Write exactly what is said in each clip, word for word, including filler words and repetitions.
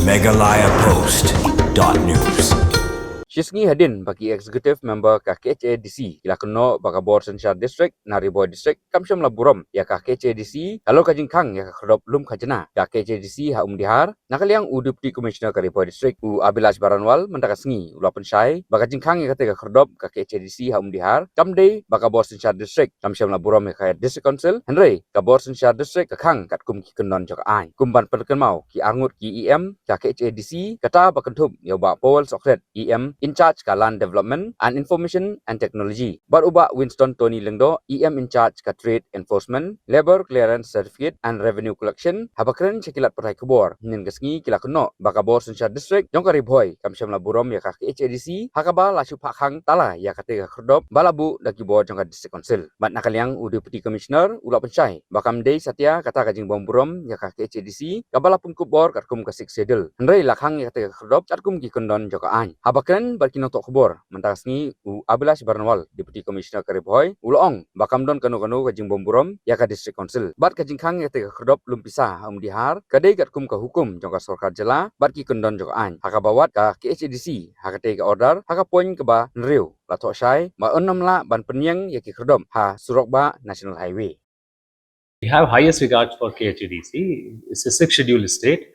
Meghalaya Post dot news. Shisngi hadien ba ki executive member ka K H A D C ki la kynnoh ba ka bor synshar district na Ri Bhoi District kam shym la burom ïa ka K H A D C halor ka jingkhang ïa ka khyrdop lum khajna ka K H A D C ha Umdihar. Na ka liang u Deputy Commissioner ka Ri Bhoi District u Abhilash Baranwal mynta ka sngi u la pynshai ba ka jingkhang ïa kata ka khyrdop ka K H A D C ha Umdihar kam dei ba ka bor synshar district kam shym la burom ïa ka District Council, hynrei ka bor synshar district ka khang katkum ki kyndon jong ka aiñ. Kum ban pynkynmaw, ki arngut ki E M ka K H A D C, kata ba kynthup ïa u Bah Powell Sohkhriat, E M in charge ka Land Development and Information and Technology, bad u Bah Winston Tony Lyngdoh, E M in charge ka Trade Enforcement, Labour Clearance Certificate and Revenue Collection, haba kren sha ki lad pathai khubor hynnin ka sngi ki la kynnoh ba ka bor synshar district jong ka Ri Bhoi kam shym la burom ïa ka K H A D C ha kaba la shu phah khang tala ïa kata ka khyrdop ba la buh da ki bor jong ka District Council. Bad na ka liang u Deputy Commissioner u la pynshai ba kam dei satia kata ka jingbym burom ïa ka K H A D C kaba la pynkup bor katkum ka Sixth Schedule, hynrei la khang ïa kata ka khyrdop katkum ki kyndon jong ka aiñ. Haba kren bad ki nongthoh khubor mynta ka sngi, u Abhilash Baranwal, Deputy Commissioner ka Ri Bhoi, u la ong ba kam don kano kano ka jingbym burom ïa ka District Council bad ka jingkhang ïa kata ka khyrdop lum pisa ha Umdihar ka dei katkum ka hukum jong ka sorkar jylla bad ki kyndon jong ka aiñ. Ha kaba wad ka K H A D C ha kata ka order ha ka point kaba hynriew la thoh shai ba yn ym lah ban pynïeng ïa ki khyrdop ha surok bah National Highway. We have highest regard for K H A D C. It's a sixth schedule state.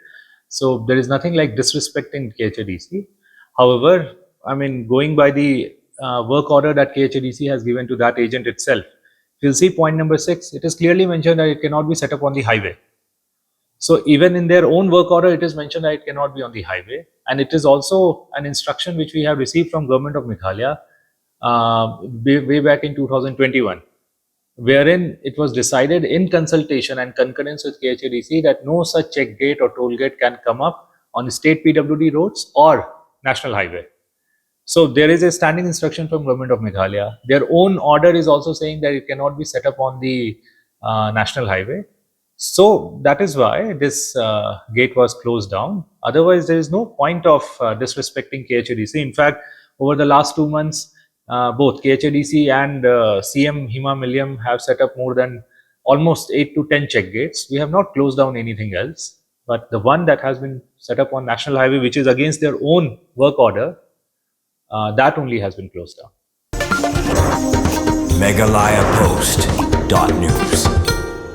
So there is nothing like disrespecting K H A D C. However, I mean, going by the uh, work order that K H A D C has given to that agent itself, if you'll see point number six, it is clearly mentioned that it cannot be set up on the highway. So even in their own work order, it is mentioned that it cannot be on the highway. And it is also an instruction which we have received from Government of Meghalaya uh, way, way back in two thousand twenty-one, wherein it was decided in consultation and concurrence with K H A D C that no such check gate or toll gate can come up on state P W D roads or national highway. So there is a standing instruction from Government of Meghalaya. Their own order is also saying that it cannot be set up on the uh, national highway. So that is why this uh, gate was closed down. Otherwise, there is no point of uh, disrespecting K H A D C. In fact, over the last two months, uh, both K H A D C and uh, C M Hima Milliam have set up more than almost eight to ten check gates. We have not closed down anything else. But the one that has been set up on National Highway, which is against their own work order, uh, that only has been closed down. Meghalaya Post dot news.